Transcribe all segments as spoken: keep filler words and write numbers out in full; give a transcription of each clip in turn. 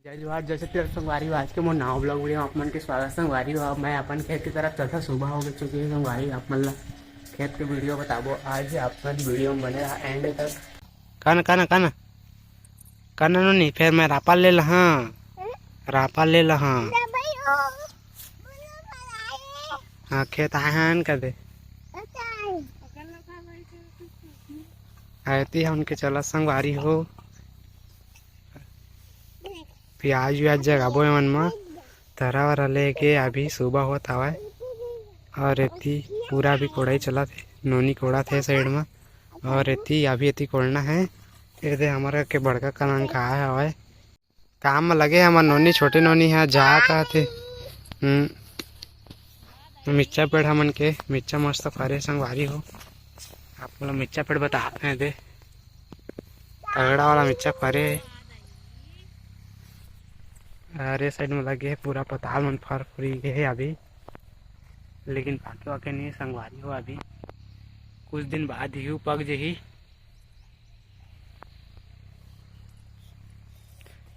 जय जोहार, जय छत्तीसगढ़ संगवारी हो। आज के मोर नवा vlog video में आप मन के स्वागत संगवारी हो। अब मैं अपन खेत की तरफ चलता, सुबह हो चुकी है संगवारी। आप मन ला खेत के video बताबो आज, आप मन video में बने रहा end तक। काना, काना, काना, काना नोनी, फिर मैं रापा ले लहा, रापा ले लहा। हाँ, खेत आए हैं कर दे। आयती हम उनके चला संगवारी हो। प्याज व्याज जगाबो एमन म, तरा वरा लेके अभी सुबह होत हवय। और एती पूरा भी कोड़ाई चलत हे, नोनी कोड़त हे side म। और एती अभी एती कोड़ना हे। ये दे हमर के बड़का कलंक आए हवय, काम म लगे हमर नोनी, छोटे नोनी ह जा कहत हे। हम्म। मिर्चा पेड़ हमन के, मिर्चा मस्त फरे संगवारी हो। आप मन ल मिर्चा पेड़ बताते हैं दे, तगड़ा वाला मिर्चा फरे हे। अरे side में लगे हे पूरा पताल मन फर फुरी गे हे अभी, लेकिन पाके वाके नहीं संगवारी हो। अभी कुछ दिन बाद ही पक जही।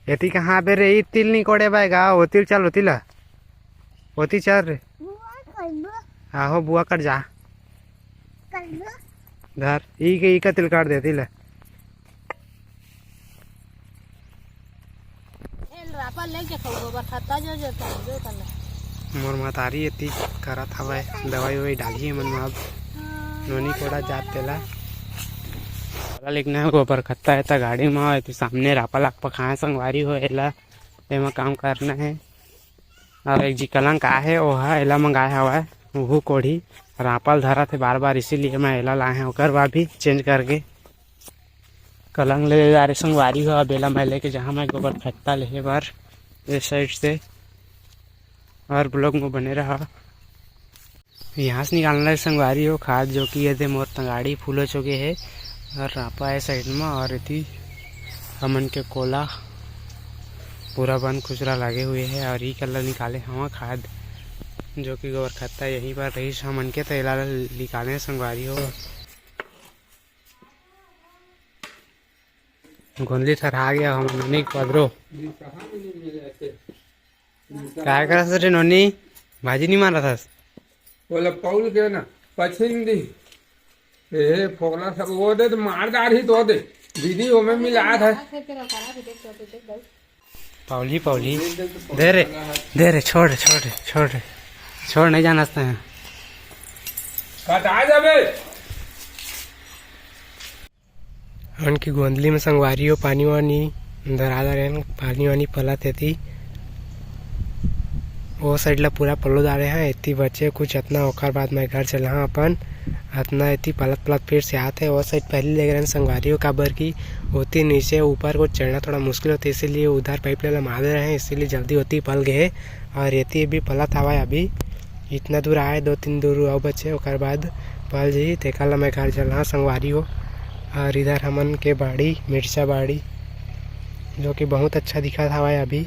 एती कहाँ बे रे, ई तिल नी कोड़े बाय गा, ओ तिल चल, ओ तिल, ओ तिल चल रे। आहो बुआ कर जा। धर, ई के, ई का तिल काट दे, तिल। मोर मतारी एती करत हवय, दवाई ववाई डालही एमन म। अब नोनी कोड़ा जात तेला। वाला लेगना हे गोबर खत्ता, एता गाड़ी म, एती सामने रापा लाग पखाए संगवारी हो, एला, एमा काम करना हे। और एक जी कलंक आहे, ओहा एला मंगाए हवय, उहू कोड़ी रापा ल धरत हे बार बार, इसीलिए मैं एला लाए हंव, ओकर बाद भी change करके कलंक ले जा रहे संगवारी हो। अब एला मैं लेके जहाँ मैं गोबर खत्ता लेहे बर ए side से, और vlog में बने रहा। यहाँ से निकालना है संगवारी हो खाद, जो कि ये दे मोर तंगाड़ी full हो चुके हे और रापा है side में, और एती हमन के कोला पूरा बन खुचरा लगे हुए हे। और ई कल्ला निकाले हवा खाद, जो कि गोबर खत्ता यहीं पर रहीस हमन के, तो एला निकाले संगवारी हो। गोंदली थरहा गया हमन नोनी के पदरो। काय करत हस रे नोनी? भाजी नहीं मारत हस? बोला पौल के ना, पछिन दी। ए, फोकला सब वो दे तो मार डारही तो दे। दीदी, वो में मिला था। पौली, पौली। दे रे, दे रे, छोड़ रे, छोड़ रे, छोड़ रे। छोड़, नहीं जाना हस तैं। कटा जाबे। हमन के गोंदली में संगवारी हो पानी वानी धरा धरे हन, पानी वानी पलत एती। ओ side ला पूरा पलो डारे हैं, एती बचे कुछ अतना, ओकर बाद मैं घर चला हाँ अपन। अतना एती पलत पलत फिर से आत है। ओ side पहले ले गए हैं संगवारी हो, काबर कि ओती नीचे ऊपर को चढ़ना थोड़ा मुश्किल होती, इसीलिए उधर pipe ला लमा दे रहे हैं, इसीलिए जल्दी ओती पल गए। और एती भी पलत हवा है अभी। इतना दूर आए, दो तीन दूर अउ बचे, ओकर बाद पल जही, तेकर ला मैं घर चलना संगवारी हो। और इधर हमन के बाड़ी, मिर्चा बाड़ी, जो कि बहुत अच्छा दिखत हवय अभी।